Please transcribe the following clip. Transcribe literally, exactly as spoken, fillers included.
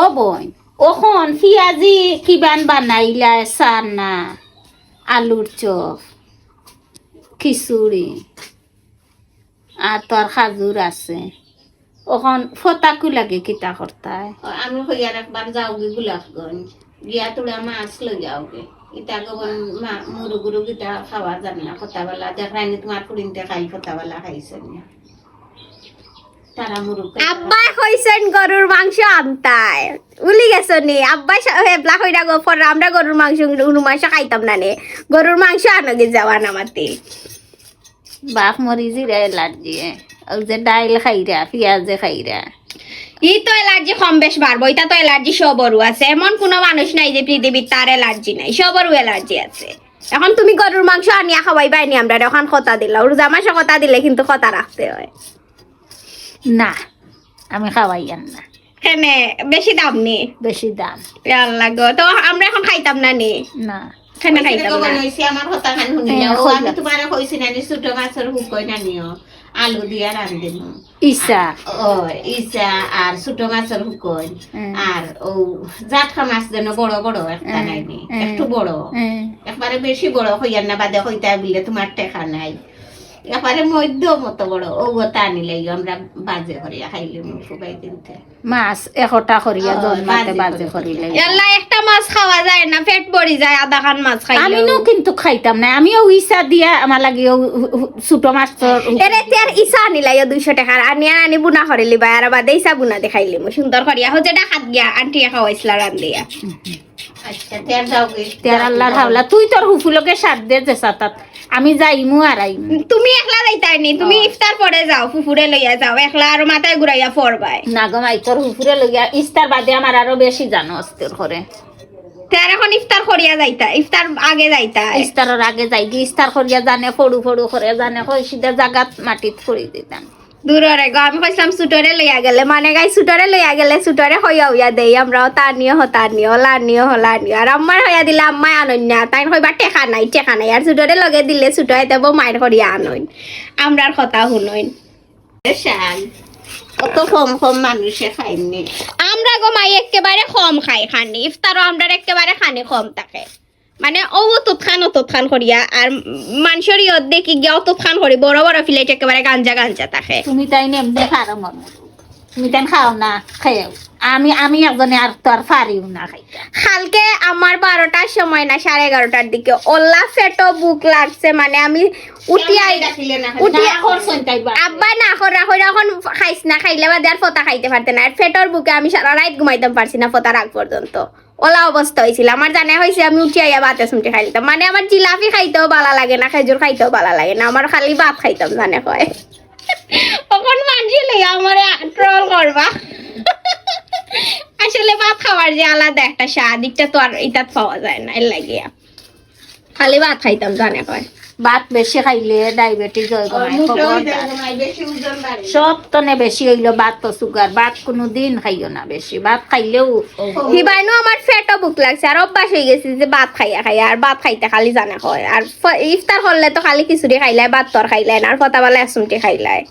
ও বইন, অখন পিয়াজি কিবান বানাইলায়, চানা, আলুর চপ, খিচুড়ি, আর তো আর খাজুর আছে। অখন ফতাকু লাগে কিতা করতায়? ও, আমি কইয়ার একবার যাওগি গোলাপগঞ্জ, গিয়া তুলা মাছ লইয়াওগি। ইতা গবন মা-, মুরুগুরু কিতা খাওয়া জানে না, ফতাবালা দেখরায়নি তুমার ফুড়িন্তে খাইল ফতাবালা খাইছে না। তারা মুরুগ খাইছে। আব্বায় কইছইন গরুর মাংস আনতায়। ভুলি গেছো নি? আব্বায় সা-, হেবলা কইরা গো, পরে আমরা গরুর মাংস, গরুর মাংস খাইতাম না নে। গরুর মাংস আনো গি যাওয়া না মাতি। বাপ মরি জিরা এলার্জি, ওই যে ডাইল খাইরা, পিয়াজে খাইরা। ই তো এলার্জি কম বেশ বাড়বো, ইতা তো এলার্জি সবরও আছে। এমন কোনো মানুষ নাই যে পৃথিবীত তার এলার্জি নাই, সবরও এলার্জি আছে। এখন তুমি গরুর মাংস আনিয়া খাওয়াইবায় নি আমরারে, অখন কথা দিলাও। রোজা মাসে কথা দিলে কিন্তু কথা রাখতে হয়। না, আমি খাওয়াইয়ার না। কেনে? বেশি দাম নি? বেশি দাম। এ আল্লাহ গো, তো আমরা এখন খাইতাম না নি? না। কেনে খাইতাম না? অইছে, আমার কথা খান হুনিলাও। হ্যাঁ, ও, আমি কইলাম। তুমারে কইছি না নি, ছোট মাছর হুকইন আনিও, আলু দিয়া রান্ধিমু। ইছা। ও, ইছা আর ছোট মাছর হুকইন। হুম। আর ও জাটকা মাছ যেন বড় বড় একটা হুম, নাইনি, হুম। একটু বড়। হুম। একবারে বেশি বড় কইয়ার না, বাদে কইতায় বুলে তুমার টেকা নাই। একবারে মধ্যম মতো বড়, ও ওটা আনিলেই আমরা বাজে করিয়া খাইলিমু সবাই দিনতে। মাছ একটা করিয়া ও, দোন মাতে বাজে বাজে করি। করিলে। ইয়াল্লা, একটা মাছ খাওয়া যায় না, পেট ভরি যায় আধা খান মাছ খাইলে। আমি নু কিন্তু খাইতাম না, আমিও ইছা দিয়া আমার লাগি ও, ও, ও, ছোট মাছ তো এরে তের ইছা আনিলাইও দুইশো টেকার, আনিয়া আনি বুনা করিলিবায়, আর বাদে ইছা বুনা দেখাইলিমু সুন্দর করিয়া। হো যেটা খাত গিয়া আন্টিয়ে খাওয়াইছিলা রান্ধিয়া। আচ্ছা, তের যাও গি। তের আল্লাহর হাওলা, তুই তোর হুফুলকে সাথ দে যে সাতাত। আমি যাইমু আর আইমু। তুমি একলা যাইতায় নি, তুমি ও। ইফতার পরে যাও, ফুফুরে লইয়া যাও, একলা আরো মাথায় ঘুরাইয়া পড়বায়। না গো মাই, তোর ফুফুরে লইয়া ইফতার বাদে আমার আরো বেশি জানো অস্থির করে। তে আর এখন ইফতার করিয়া যাইতা, ইফতার আগে যাইতা। ইফতারর আগে যাইগি, ইফতার করিয়া জানে ফড়ু ফড়ু করে জানে, কই সিধা জাগাত মাটিত পড়ি দিতাম। দূররে গো, আমি কইছিলাম ছুটরে লইয়া গেলে, মানে গাই ছুটরে লইয়া গেলে, ছুটরে কইয়া উইয়া দেই, আমরাও তা নিও, হতা নিও, লা নিও, হলা নিও। আর আম্মায় কইয়া দিলে, আম্মায় আনইন না, তাইন কইবা টেকা নাই, টেকা নাই। আর ছুটরে লগে দিলে, ছুটো এতে বউ মাইর করিয়া আনইন, আমরার কথা হুনইন। শাক, অত কম কম মানুষে খাইনি। আমরা গো মাই একেবারে কম খাই খানি, ইফতারও আমরার একেবারে খানি কম থাকে। মানে, ও অতখান, অতখান করিয়া, আর মানষর ইয়ত দেখি গিয়া অতখান করি, বড় বড় প্লেট একেবারে গাঞ্জা গাঞ্জা থাকে। তুমি তাইন এমনে পারো মনে, তুমি তাইন খাও না, খাও। আমি, আমি একজনে আর তো আর পারিও না খাইতাম। কালকে আমার বারোটার সময় না, সাড়ে এগারোটার দিকে ওলা পেটো ভুক লাগছে, মানে, আমি উঠিয়া, ডাকিলে না খাই। উঠিয়া, না, করছইন তাই বা। আব্বায় না করা কইরা এখন খাইস না, খাইলে বাদে আর ফতা খাইতে পারতে না। আর পেটর ভুকে আমি সারা রাইত ঘুমাইতাম পারছি না ফতার আগ পর্যন্ত। ওলা অবস্থা অইছিল। আমার জানে কইছে আমি উঠি আইয়া ভাতে সুমটি খাইলিতাম। মানে আমার জিলাপি খাইতেও ভালা লাগে না, খেজুর খাইতেও ভালা লাগে না, আমার খালি ভাত খাইতাম জানে কয়। অখন মানষে লইয়া আমারে troll করবা। আসলে ভাত খাওয়ার যে আলাদা একটা স্বাদ, ইটা তো আর ইটাত পাওয়া যায় না, এর লাগিয়া। খালি ভাত খাইতাম জানে কয়। ভাত বেশি খাইলে diabetes অয় গো মাই, মোটা অই খবরদার। যায় গো মাই, বেশি ওজন বাড়ে। সব তনে বেশি অইলো ভাত তো sugar, ভাত কুনুদিন খাইও না বেশি, ভাত খাইলেও। হিবাইনু আমার পেটো ভুক লাগছে, আর অভ্যাস অই গেছে যে ভাত খাইয়া খাইয়া, আর ভাত খাইতে খালি জানে কয়। আর ফ-, ইফতার করলে তো খালি খিচুড়ি খাইলায়, ভাত তো আর খাইলায় না, আর ফতাবালা এক সুমটি খাইলায়।